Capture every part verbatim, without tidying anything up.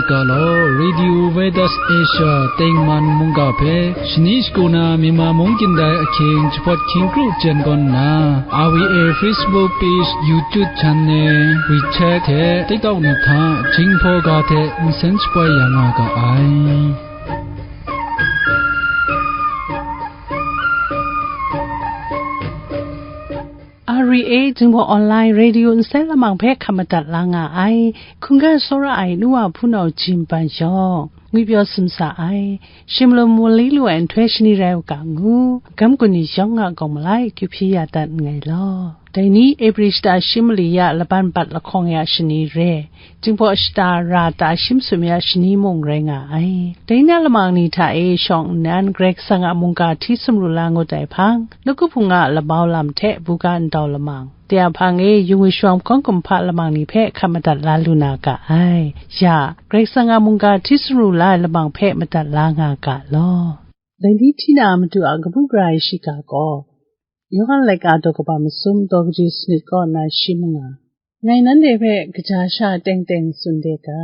Ga law, Radio Veritas Asia tengman mungga hpe shani shagu na Myanmar mung kyin dai ahkying jahpawt hkying kru jen gawn nna, R V A Facebook page, YouTube channel, WeChat hte TikTok ni hta Jinghpaw ga hte nsen shapoi ya nga ga ai. R V A Jinghpaw Online Radio nsen lamang hpe hkap madat la nga ai, hkungga tsawra ai nu wa hpunau Jim Pan yawng, ngwi pyaw sumsa ai, shim lum wali lu ai nhtoi shani rai u ga ngu, gam gun ni yawng a gawng malai kyu hpyi ya dat nngai law. Dai ni April shata shi mali ya laban bat lahkawng ya shani re, Jinghpaw shata ra ta shi masum ya shani mung rai nga ai. Dai na lamang ni hta e shawng nnan Karai Kasang a mungga hti sumru la ngut ai hpang, nawku hpung a labau lam hte buga ndau lamang, de a hpang e yung ai shawng hkawng kumhpa lamang ni hpe hkap madat la lu na ga ai. Ya, Karai Kasang a mungga hti sumru la ai lamang hpe madat la nga ga law. Dai ni hti na a matu a kabu gara ai shiga gaw, Yawhan laika daw kaba masum daw kade sanit kaw nna shi manga. Ngai nanhte hpe kaja sha teng teng tsun de ga,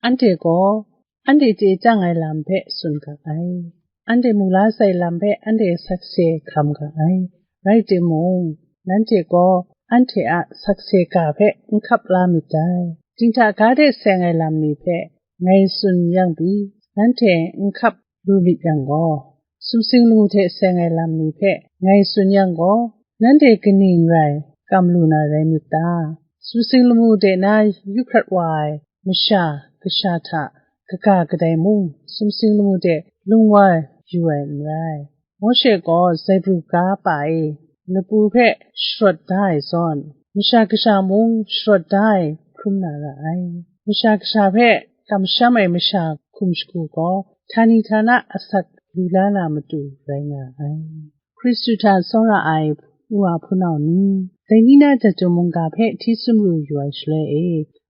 anhte gaw, anhte chye chyang ai lam hpe tsun ga ai, anhte mu la sai lam hpe anhte sakse hkam ga ai, rai timung, nanhte gaw anhte a sakse ga hpe n hkap la myit dai. Dinghta ga de seng ai lam ni hpe ngai tsun yang pyi, nanhte n hkap lu myit yang gaw, sumsing lamu hte seng ai lam ni hpe ngai tsun yang gaw, nanhte kaning rai kam lu na rai myit ta? Sumsing lamu de na yu hkrat wa ai masha kasha hta kaga kadai mung, sumsing lamu de lung wa yu ai n rai. Mawshe gaw zaibru ga pa e lapu hpe sharawt da ai zawn, masha kasha mung sharawt da ai hkrum na ra ai. Masha kasha hpe kamsham ai masha hkum shagu gaw, htani htana asak lu la na matu rai nga ai. Hkristu hta tsawra ai nu wa hpunau ni, dai ni na Datu mungga hpe hti sumru yu ai shaloi e,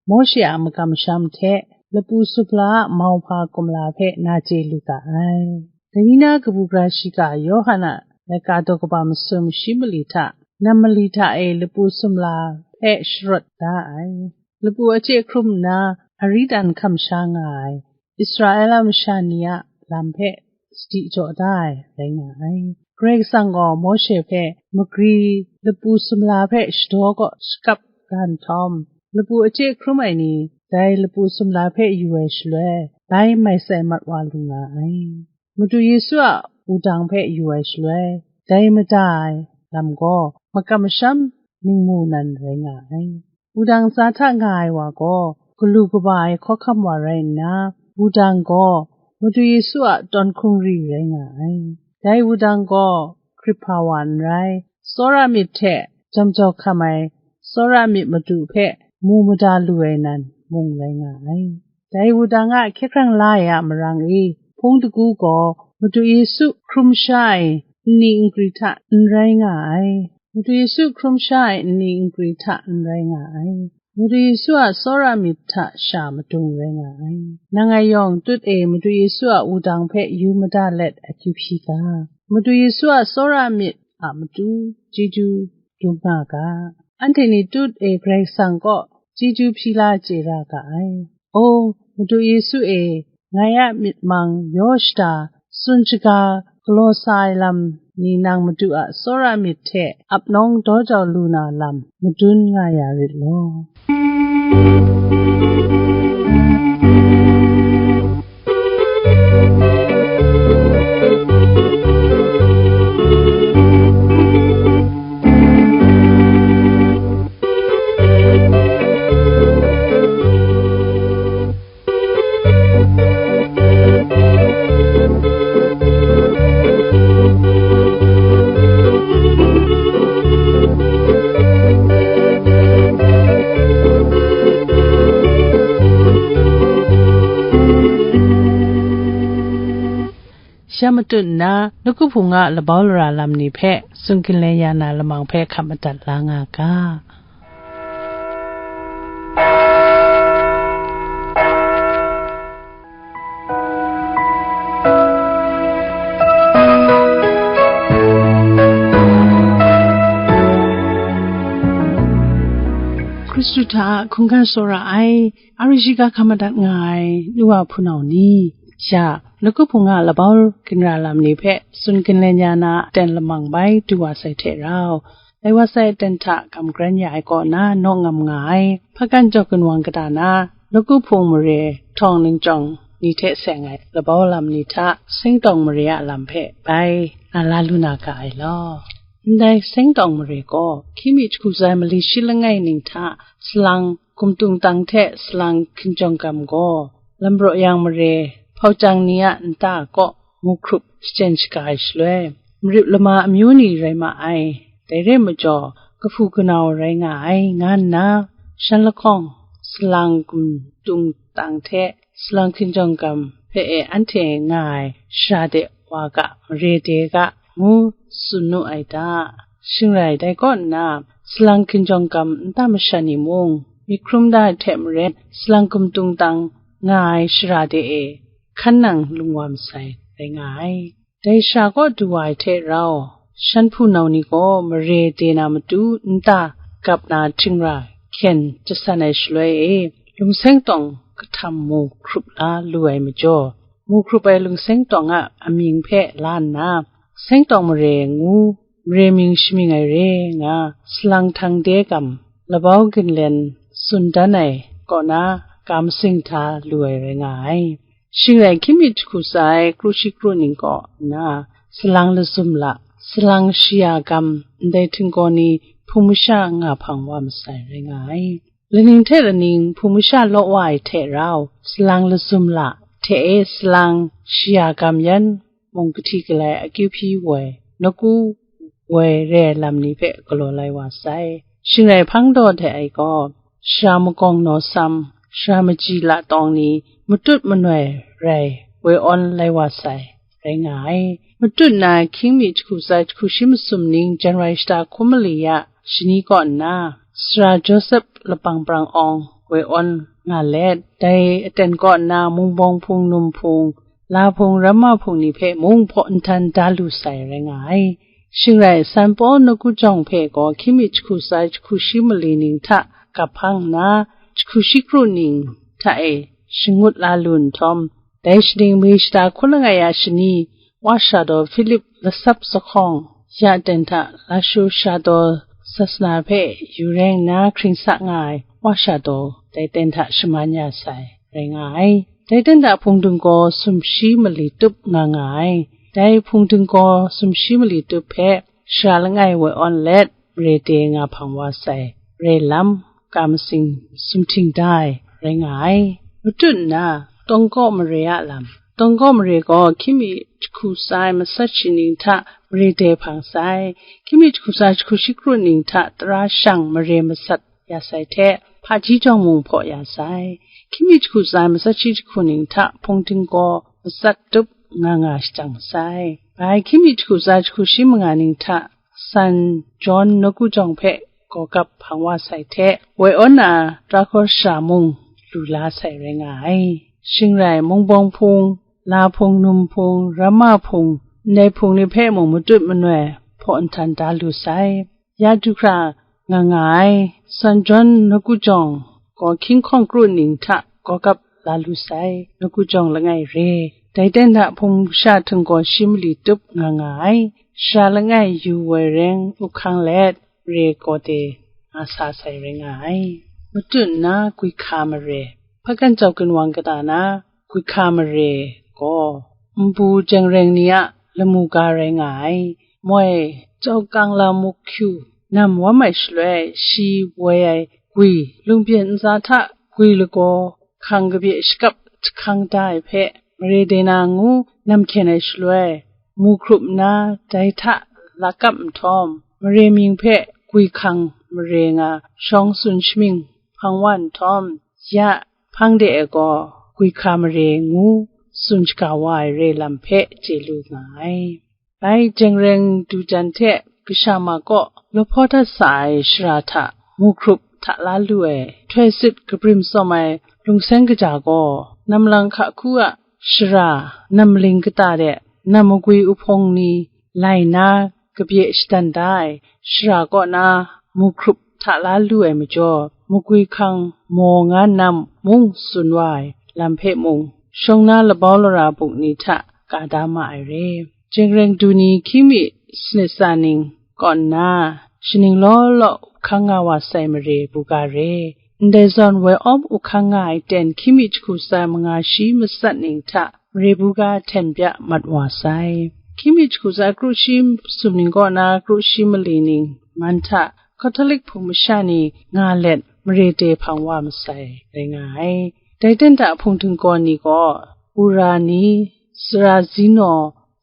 Mawshe a makam masham hte lapu sumla a mauhpa kumla hpe na chye lu ga ai. Dai ni na kabu gara shiga Yawhan a laika daw kaba masum shi mali hta, nam mali hta e lapu sumla hpe sharawt da ai. Lapu a chye hkrum nna, ari dan hkam sha nga ai Israela masha ni a lam hpe sadi jaw da ai rai nga ai. Karai Kasang gaw Mawshe hpe magri lapu sumla hpe shadaw kaw shakap ga nhtawm, lapu a chye hkrum ai ni dai lapu sumla hpe yu ai shaloi, bai mai sai mat wa lu nga ai. Madu Yesu a wudang hpe yu ai shaloi, dai mada ai lam gaw makam masham ningmu nan rai nga ai. Wudang ntsa hta nga ai wa gaw, galu kaba ai hkawhkam wa rai nna, wudang gaw Madu Yesu a tawn hkungri rai nga ai. Dai wudang gaw hkrip hpa wa n rai, tsawra myit hte jawm jaw hkam ai tsawra myit madu hpe mu mada lu ai nan mung rai nga ai. Dai wudang a hkye hkrang la ai a marang e, hpung dagu gaw Madu Yesu hkrum sha ai nni nkri hta n rai nga ai. Madu Yesu hkrum sha ai nni nkri hta n rai nga ai. Madu Yesu a tsawra myit hta sha madung rai nga ai. Nang ngai yawng tut e Madu Yesu a wudang hpe yu mada let akyu hpyi ga, Madu Yesu a tsawra myit a matu chyeju dum nga ga. Anhte ni tut e Karai Kasang kaw chyeju hpyi la chye ra ga ai. O, Madu Yesu e, ngai a myit mang yaw shada, tsun shaga galaw sa ai lam ni nang Madu a tsawra myit hte ap nawng daw jau lu na lam madun nga ya rit law. Sha matut nna, nawku hpung a labau lara lam ni hpe tsun ginlai ya na lamang hpe hkap madat la nga ga. Su hta hkungga tsawra ai, R G K hkam madat nga ai nu wa hpunau ni, sha, Nawku Hpung a labau ginra lam ni hpe tsun ginlen ya na aten lamang bai du wa sai hte rau, lai wa sai aten hta kam karen ya ai kaw na naw ngam nga ai, hpakan jau ginwang kata na, Nawku Hpung mare htawng ningchyawng ni hte seng ai labau lam ni hta Sengtawng mare a lam hpe bai nga la lu na ga ai law. Ndai Sengtawng mare gaw hkying mi jahku tsai mali shi langai ning hta salang gumtung tang hte salang hkinjawng gam gaw, lam raw yang mare hpau chyang ni a nta kaw mu hkrup shachyen shaga ai shaloi, marip lama amyu ni rai ma ai, dai re ai majaw, kahpu kanau rai nga ai, nga nna, shan lahkawng salang gumtung tang hte salang hkinjawng gam hpe e anhte nga ai shara de wa ga, mare de ga, ngu tsun nu ai ta. Shing rai, dai kaw nna, salang hkinjawng gam nta masha ni mung, myit hkrum da ai hte maren, salang gumtung tang nga ai shara de e hkan nang lung wa masai rai nga ai. Dai shara kaw du wa ai hte rau, shan hpunau ni gaw mare de na matu nta gap na htingra hkyen jasan ai shaloi e, lungseng tawng kahtam mu hkrup la lu ai majaw, mu hkrup ai lungseng tawng a amying hpe la nna, Sengtawng mare ngu mare mying shamying ai re nga, salang htang de gam, labau ginlen tsun dan ai kaw na, ga masing hta lu ai rai nga ai. Shing rai, hkying mi jahku tsai kru shi kru ning kaw nna, salang lazum la, salang shaya gam, ndai htinggaw ni hpung masha nga hpang wa masai rai nga ai. Laning hte laning hpung masha law wa ai hte rau, salang lazum la hte e salang shaya gam yan, mung kahti galai akyu hpyi woi, nawku woi re ai lam ni hpe galaw lai wa sai. Shing rai, hpang daw hte ai gaw, shara magawng naw sam, shara maji la tawng ni matut manoi rai woi awn lai wa sai, rai nga ai. Matut na hkying mi jahku tsai jahku shi masum ning January shata hkun mali ya shani kaw nna, Sara Joseph lapang prang awng woi awn nga let, dai aten kaw nna mungbawng hpung, num hpung, la hpung, ramma hpung ni hpe mung hpaw nhtan da lu sai rai nga ai. Shing rai, San Paul nawku jawng hpe gaw hkying mi jahku tsai jahku shi mali ning hta gap hpang nna, jahku shi kru ning hta e shangut la lu nhtawm, dai shaning May shata hkun langai ya shani, wa sha daw Philip lasap zahkawng ya ten hta Lashu sha daw sasana hpe yu reng nna hkring sa nga ai wa sha daw dai ten hta shaman ya sai rai nga ai. Dai ten hta hpungdung gaw sumshi mali tup nga nga ai. Dai hpungdung gaw sumshi mali tup hpe shara langai woi awn let, mare de nga hpang wa sai, re lam, ga masing sumhting da ai rai nga ai. Matut nna, Tawngkaw mare a lam. Tawngkaw mare gaw hkying mi jahku tsai matsat shi ning hta mare de hpang sai. Hkying mi jahku tsai jahku shi kru ning hta tara shang mare matsat ya sai hte, hpaji jawng mung hpaw ya sai. Hkying mi jahku tsai matsat shi jahku ning hta hpungdung gaw matsat tup nga nga shajang sai. Bai hkying mi jahku tsai jahku shi manga ning hta San John nawku jawng hpe gaw gap hpang wa sai hte, woi awn na tara hkawr shara mung lu la sai rai nga ai. Shing rai, mungbawng hpung, la hpung, num hpung, ramma hpung, ndai hpung ni hpe mung matut manoi hpaw nhtan da lu sai. Ya du hkra nga nga ai, San John nawku jawng gaw hkying hkawng kru ning hta gaw gap la lu sai, nawku jawng langai re. Dai ten hta hpung sha htinggaw shi mali tup nga nga ai, shara langai yu woi reng up hkang let, re gaw de nga sa sai rai nga ai. Matut nna, Gwihka mare. Hpakan jau ginwang kata na, Gwihka mare gaw nbu jeng reng ni a lamu ga rai nga ai. Moi, jau kang la muk hkyu nam wam ai shaloi, shi woi ai gwi, lungpyen ntsa hta gwi lagaw hkang kabye shakap jahkang da ai hpe, mare de na ngu nam hkyen ai shaloi, mu hkrup nna dai hta lakap nhtawm, mare mying hpe gwi hkang mare nga shawng tsun shamying hpang wa nhtawm, ya hpang de ai gaw Gwihka mare ngu tsun shaga wa ai re lam hpe chye lu nga ai. Bai jeng reng du jan hte kasha ma kaw lawhpaw dat sa ai shara hta mu hkrup hta la lu ai, htoi sit kabrim tsawm ai lungseng kaja gaw, nam lang hka hku a shara, nam maling kata de nam magwi uhpawng ni lai nna kabye shadan da ai shara kaw na mu hkrup hta la lu ai majaw, magwi hkang maw nga nna mung tsun wa ai lam hpe mung, shawng na labau lara buk ni hta ka da ma ai re. Jengreng du ni hkying mi sanit tsa ning kaw nna, shaning law law up hkang nga wa sai mare buga re, ndai zawn woi awm up hkang nga ai ten hkying mi jahku tsa manga shi matsat ning hta mare buga hten bya mat wa sai. Hkying mi jahku tsa kru shi masum ning kaw na kru shi mali ning man hta Catholic hpung masha ni nga let mare de hpang wa masai rai nga ai. Dai ten hta hpung dingkaw ni gaw, Ura ni, Sara Zino,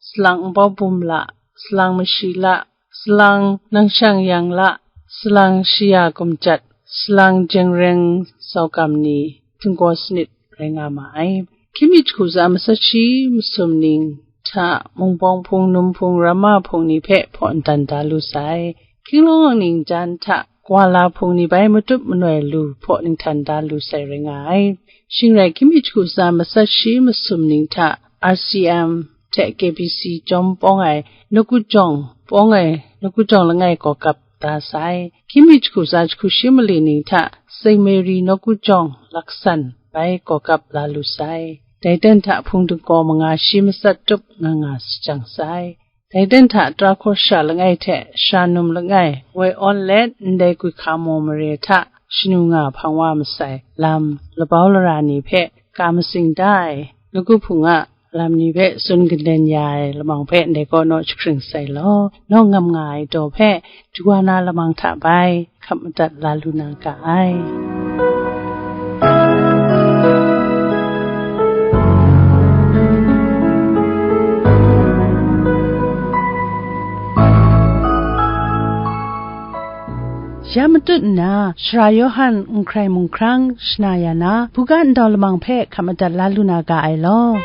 Salang Nbau Bum La, Salang Mashi La, Salang Nang Shang Yang La, Salang Shaya Gumjat, Salang Jengreng Saugam ni htinggaw sanit rai nga ma ai. Hkying mi jahku tsa matsat shi masum ning hta Mungpawng hpung, Num hpung, Rama hpung ni hpe hpaw ntan da lu sai. Hkying lawng ning jan hta Gwala hpung ni bai matup manoi lu hpaw ninghtan da lu sai rai nga ai. Shing rai, hkying mi jahku tsa matsat shi masum ning hta R C M hte K B C chyawm pawng ai nawku jawng, pawng ai nawku jawng langai gaw gap da sai. Hkying mi jahku tsa jahku shi mali ning hta Saint Mary nawku jawng laksan bai gaw gap la lu sai. Dai ten hta hpung dingkaw manga shi matsat tup nga nga shajang sai. Dai ten hta tara hkawsha langai hte shanum langai woi awn let, ndai gwi hka maw mare hta shanu nga hpang wa masai lam labau lara ni hpe ka matsing da ai, nawku hpung a lam ni hpe tsun ganden ya ai lamang hpe ndai kaw naw jahkring sai law, naw ngam nga ai daw hpe, du wa na lamang hta bai hkap madat la lu na ga ai. Ya matut nna, Sara Yawhan n hkrai mung hkrang shana ya na, buga ndau lamang hpe hkap madat la lu na ga ai law.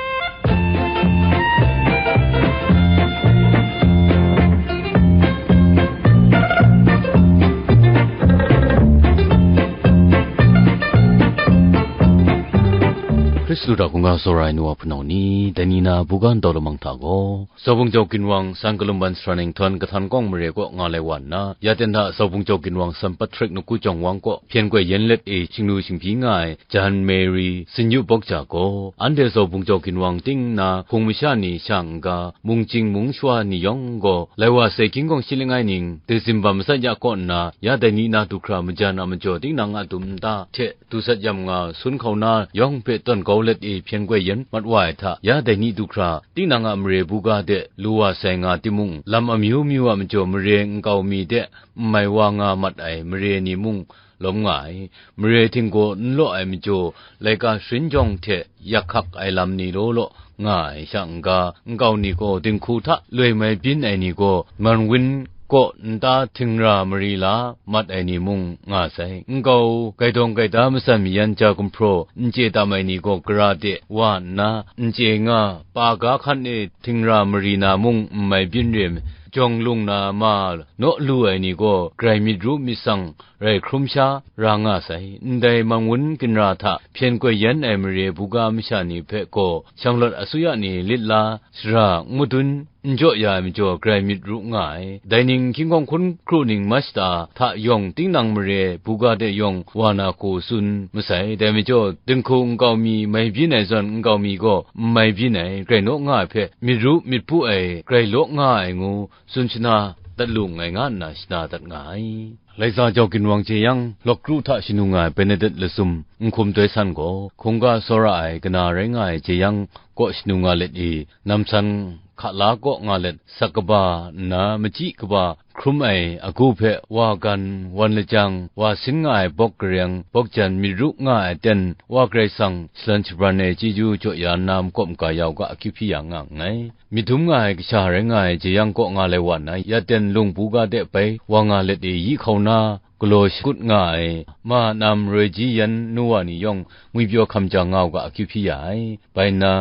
Hkristu hta hkungga tsawra ai nu wa hpunau ni, dai ni na buga ndau lamang hta gaw, Zaubung jau ginwang san kalum ban sara ning htawn kahtan kawng mare kaw nga lai wa nna, ya ten hta Zaubung jau ginwang san Patrick nawku jawng wang kaw hpyen koi yen let e shingnu shinghpyi nga ai Jan Mary Sinyu Bawk Ja gaw, anhte Zaubung jau ginwang ting nna hpung masha ni sha n-ga, mung chying mung shawa ni yawng gaw, lai wa sai hkying kawng shi langai ning, December matsat ya kaw nna, ya dai ni na du hkra majan a majaw tinang a dum nta hte, dusat yam nga sun hkau na yawng hpe tawn kau let e hpyen koi yen mat wa ai hta, ya dai ni du hkra, tinang a mare buga de lu wa sai nga timung, lam amyu myu a majaw mare nkau mi de n mai wa nga mat ai mare ni mung lawm nga ai, mare htinggaw n law ai majaw, laika sharin jawng hte yak hkak ai lam ni law law nga ai sha n-ga, nkau ni gaw dinghku hta loi mai byin ai ni gaw, man wun kaw nta htingra mari la mat ai ni mung nga sai. Nkau gaidawng gaida matsan mayan ja gumhpraw n chye tam ai ni gaw gara de wa nna, n chye nga, pa ga hkan e htingra mari na mung n mai byin re, jawng lung na ma naw lu ai ni gaw, grai myit ru myit sang rai hkrum sha ra nga sai. Ndai man wun ginra hta hpyen koi yan ai mare buga masha ni hpe gaw, shanglawt asuya ni lit la, sara n madun n jaw ya ai majaw, grai myit ru nga ai. Dai ning hkying hkawng hkun hkru ning mashta hta yawng tinang mare buga de yawng wa na hku tsun masai. Dai majaw, dinghku nkau mi mai byin ai zawn, nkau mi gaw n mai byin ai, grai naw nga ai hpe, myit ru myit pu ai, grai law nga ai ngu, tsun shana dat lu nngai, nga nna shana dat nga ai. Laika jau ginwang jeyang, lawk kru hta shanu nga ai Benedet lasum, n hkum doi san gaw, hkungga tsawra ai kana rai nga ai jeyang kaw shanu nga let i, namsan hka la kaw nga let, sak kaba nna machyi kaba hkrum ai agu hpe wa gan, wan lajang, wa sin nga ai bawk gareng, bawk jan myit ru nga ai aten, wa Karai Kasang shalan shabran ai chyeju jaw ya nna makawp maga ya u ga, akyu hpyi ya nga nngai. Myit dum nga ai kasha rai nga ai jeyang kaw nga lai wa nna, ya ten lung buga de bai wa nga let e, yi hkau na galaw shakut nga ai ma nam roi ji yan nu wa ni yawng ngwipyaw hkam jang nga u ga, akyu hpyi ya ai. Bai nna,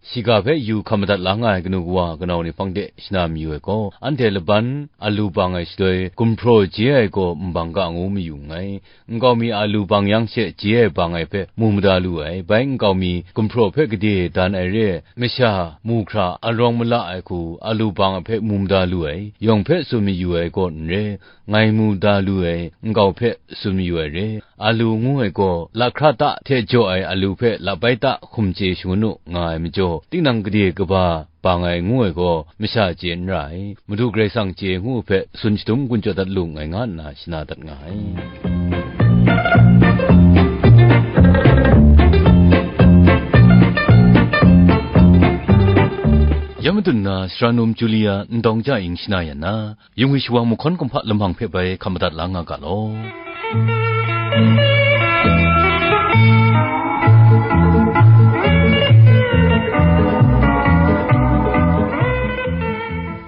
shiga hpe yu hkam madat la nga ai kanu kawa kanau ni hpang de shana mayu ai gaw, anhte laban alu bang ai shaloi gumhpraw je ai gaw nbang ga ngu mayu nngai. Nkau mi alu bang yang she je ai bang ai hpe mu mada lu ai. Bai nkau mi gumhpraw hpe gade dan ai re ai, masha mu hkra arawng mala ai hku alu bang ai hpe mu mada lu ai. Yawng hpe tsun mayu ai gaw n re, ngai mu da lu ai nkau hpe tsun mayu ai re. Alu ngu ai gaw, lahkra ta hte jaw ai alu hpe labai ta hkum chye shangun u nga ai majaw, tinang gade kaba bang ai ngu ai gaw, masha chye n ra ai. Madu Karai Kasang chye ngu hpe tsun shadum gun jaw dat lu nngai nga nna shana dat nga ai. Ya madun na, Sara Num Julia Ndawng Ja Ing shana yan na, Yung wi shawang mahkawn kumhpa lamang hpe bai hkam madat la nga ga law.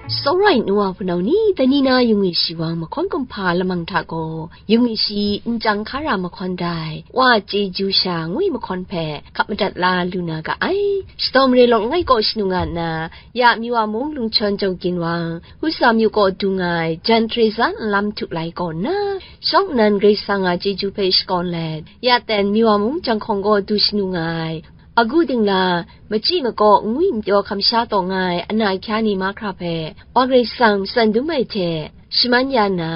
Tsawra ai nu wa hpunau ni, dai ni na yung wi shawang mahkawn kumhpa lamang hta gaw, yung wi shi n chyang hkara mahkawn dai, wa chyeju sha ngwi mahkawn hpe hkap madat la lu na ga ai. Shadaw mare lawng langai kaw shanu nga nna, ya Miwa mung lungchawn Jau Ginwang, Husa myu kaw du nga ai, jan Teresa nlam htu lai kaw nna, shawng nnan Karai Kasang a chyeju hpe shakawn let, ya ten Miwa mung janghkawng kaw du shanu nga ai, agu dingla, machyi makaw ngwi npyaw hkam sha taw nga ai ana ahkya ni mahkra hpe, Wa Karai Kasang matsan dum ai hte, shaman ya nna,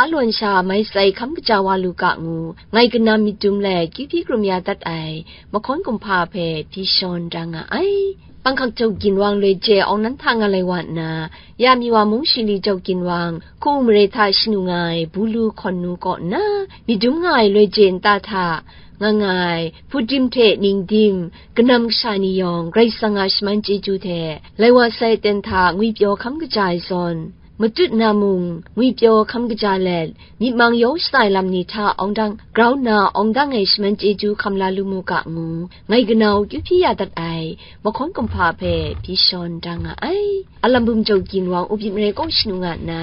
a lawn sha mai tsai hkam kaja wa lu ga ngu, ngai kanam myit dum let, kyu hpyi krum ya dat ai, mahkawn kumhpa hpe, byi shawn da nga ai. Panghkak Jau Ginwang loi je awng nan hta nga lai wa nna, ya Miwa mung shingli Jau Ginwang, hku mare hta shanu nga ai, Bulu hkawn nu kaw nna, myit dum nga ai loi je nta hta, nga nga ai, hput dim hte ning dim, kanam kasha ni yawng, Karai Kasang a shaman chyeju hte, lai wa sai ten hta ngwi pyaw hkam kaja ai zawn, matut na mung, ngwi pyaw hkam kaja let, myit mang yaw shata ai lam ni hta awng dang grau nna awng dang ai shaman chyeju hkam la lu mu ga ngu, ngai kanau kyu hpyi ya dat ai, mahkawn kumhpa hpe byi shawn da nga ai. Alam bum Jau Ginwang Upyit Mare kaw shanu nga nna,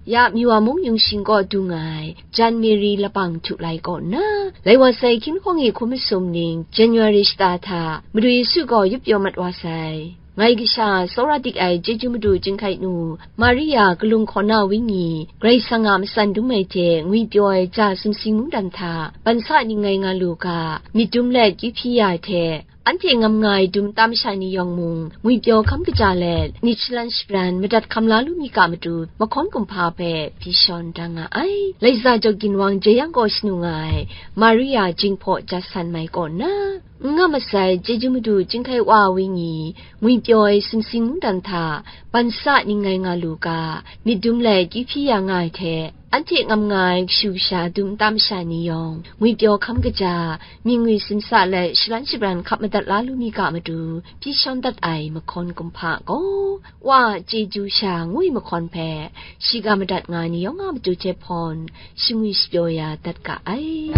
ya Miwa mung yung shing kaw du nga ai, jan Mary lapang htu lai kaw nna, lai wa sai hkying hkawng e hkum masum ning, January shata hta, Madu Yesu gaw yup pyaw mat wa sai. Ngai kasha, tsawra dik ai chyeju madu chyinghkai nu, Maria kalung hkaw na wenyi, Karai Kasang a matsan dum ai hte ngwi pyaw ai ja sumsing mungdan hta, bansa ning ngai nga lu ga, myit dum let kyu hpyi ya hte, anhte ngam nga ai dum nta masha ni yawng mung, ngwi pyaw hkam kaja let, myit shalan shabran madat hkam la lu mi ga matu, mahkawn kumhpa hpe byi shawn da nga ai. Laiza Jau Ginwang jeyang kaw shanu nga ai, Maria jinghpaw ja san mai kaw nna, n nga masai, chyeju madu chyinghkai wa wenyi, ngwi pyaw ai sumsing mungdan hta, bansa ning ngai nga lu ga, myit dum let kyu hpyi ya nga ai hte, anhte ngam nga ai kashu kasha dum nta masha ni yawng, ngwi pyaw hkam kaja, mying ngwi simsa let shalan shabran hkap madat la lu mi ga matu, byi shawn dat ai mahkawn kumhpa gaw, wa chyeju sha ngwi mahkawn hpe, shiga madat nga ni yawng a matu hte hpawn, shingwi shapyaw ya dat ga ai.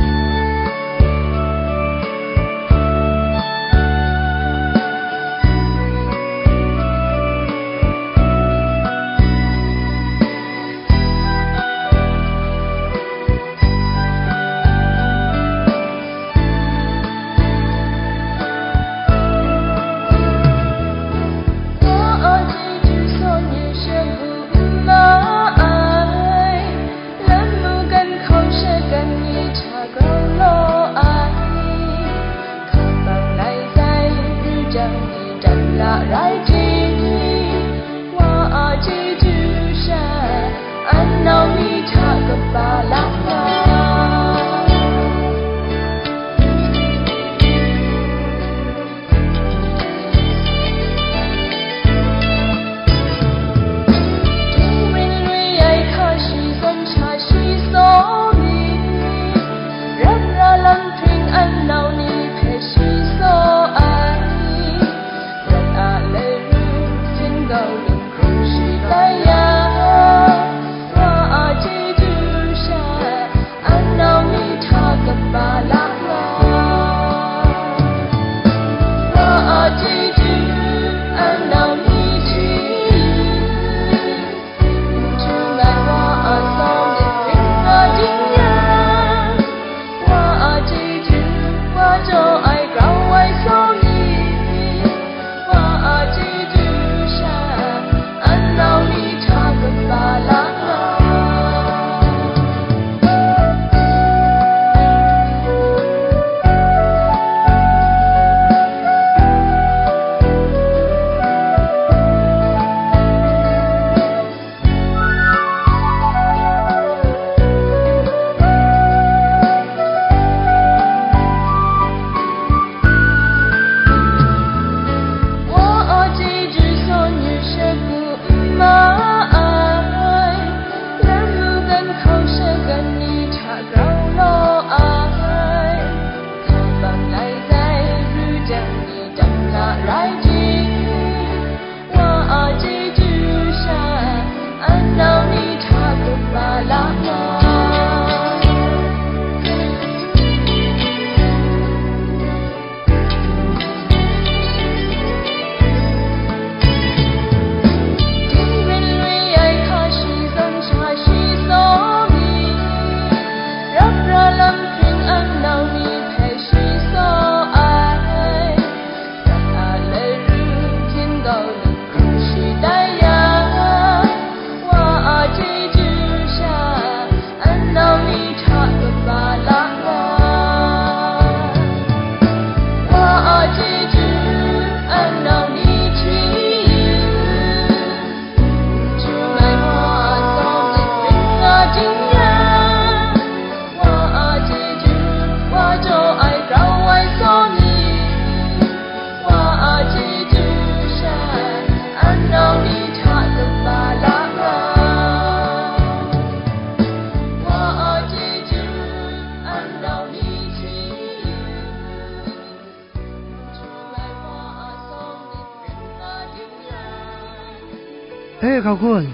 E, hkau hkun.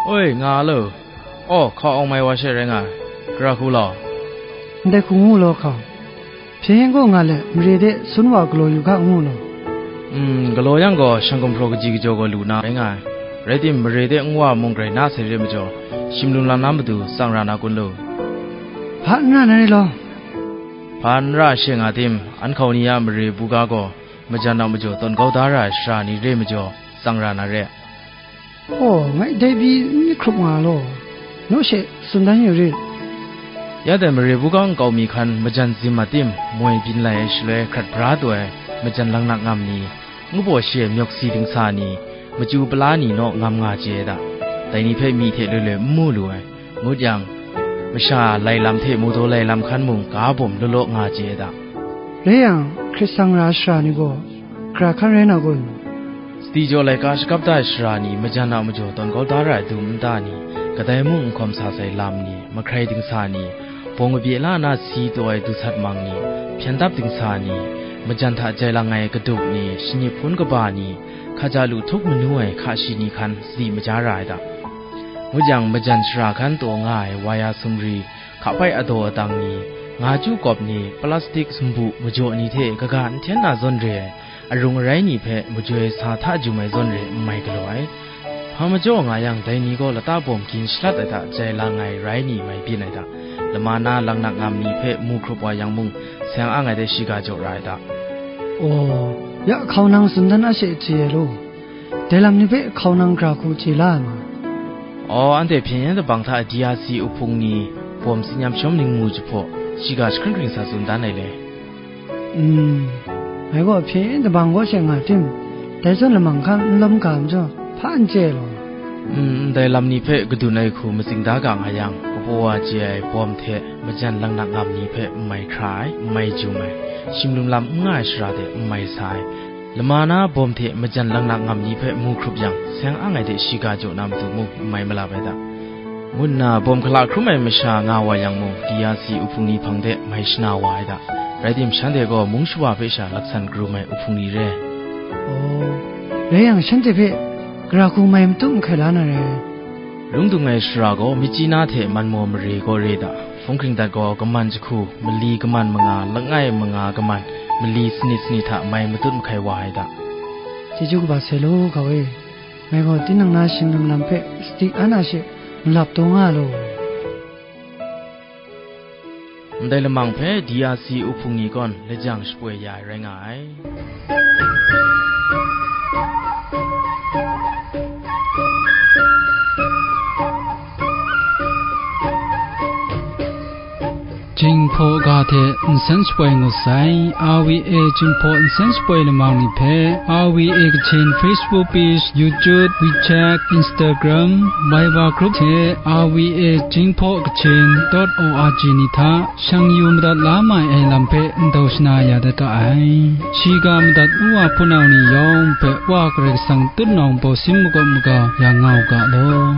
Oi, nga lo. Aw, hkau awng mai wa she rai nga ai. Gara hku law. Ndai hku ngu law hkau. Hpyen yen gaw nga let, mare de sun wa galaw yu ga ngu law. Mm, galaw yang gaw, shang gumhpraw kaji kajaw gaw lu na rai nga ai. Rai tim, mare de nwa mung grai na sai re majaw, shim lum lam na matu tsang ra na kun lo. Hpa n ra na re law. Hpa n ra she nga tim, an hkau ni a mare buga gaw, majan a majaw tawn kau da ra ai shara ni re majaw, tsang ra na re. Aw, ngai dai pyi n hkrup nga law, naw she tsun dan yu rit. Ya dai mare buga nkau mi hkan majan zim a tim, moi byin lai ai shaloi hkrat bra taw ai majan langnak ngam ni, ngu baw shi ai myawk si dingsa ni, machyu pala ni naw ngam nga chye ai da. Dai ni hpe myi hte loi loi n mu lu ai. Ngut yang, masha lai lam hte mawdaw lai lam hkan mung ga bawm law law nga chye ai da. Rai yang, hkrit sang ra ai shara ni gaw, gara hkan rai na kun? Sadi jaw laika shakap da ai shara ni, majan a majaw tawn kau da ra ai dum nta ni, kadai mung n hkawm sa sai lam ni, mahkrai dingsa ni, bawng kabye la na si taw ai dusat mang ni, hpyen dap dingsa ni, majan hta jai lang ai kaduk ni, shanyi hpun kaba ni, hkaja lu htup manu ai hka shi ni hkan sadi maja ra ai da. Ngut yang, majan shara hkan taw nga ai wa ya sumri, hkapai adaw adang ni, nga chyu kawp ni, plastik sumbu majaw ni hte kaga n hten na zawn re ai, arung arai ni hpe majoi sa hta jum ai zawn re n mai galaw ai. Hpa majaw nga yang, dai ni gaw lata bawm gin shalat ai hta jai lang ai rai ni mai byin ai da. Lama na langnak ngam ni hpe mu hkrup wa yang mung, seng ang ai de shiga jaw ra ai da. Aw, ya hkau nang tsun dan a she chye ai law. Dai lam ni hpe hkau nang gara hku chye la ai ma? Aw, anhte hpyen yen dabang hta D R C uhpung ni bawm tsin yam shawm ning mu jahpaw, shiga jahkring hkring sa tsun dan ai le. Mm, ngai gaw hpyen yen dabang kaw she nga tim, dai zawn lamang hkan n lawm ga majaw, hpa n chye law. Mm, ndai lam ni hpe kadun ai hku matsing da ga nga yang, kabaw wa chye ai bawm hte majan langnak ngam ni hpe n mai hkra ai, n mai jum ai, shim lum lam n nga ai shara de n mai sa ai, lama na bawm hte majan langnak ngam ni hpe mu hkrup yang, seng ang ai de shiga jaw na matu mung n mai malap ai da, ngu nna bawm hkala hkrum ai masha nga wa yang mung, D R C uhpung ni hpang de mai shana wa ai da. Rai tim, shanhte gaw mung shawa hpe sha laksan karum ai uhpung ni re. Aw, rai yang, shanhte hpe gara hku mai matut mahkai la na re. Lung dung ai shara gaw, Myitkyina hte Manmaw mare gaw re da. Hpung hkring dat gaw, kaman jahku, mali kaman manga, langai manga kaman, mali sanit sanit hta mai matut mahkai wa ai da. Chyeju kaba sai law, hkau e. Ngai gaw tinang na shing lum lam hpe sadi an a she malap taw nga law. Ndai lamang hpe D R C uhpung ni gaw lajang shapoi ya ai rai nga ai. Jinghpaw ga hte nsen shapoi ngut sai. R V A Jinghpaw nsen shapoi lamang ni hpe, R V A Kachin Facebook page, YouTube, WeChat, Instagram, Viber group hte R V A Jinghpaw Kachin dot O R G ni hta shang yu madat la mai ai lam hpe ndau shana ya dat ga ai. Shiga madat nu wa hpunau ni yawng hpe Wa Karai Kasang tutnawng bawsin makawp maga ya nga u ga law.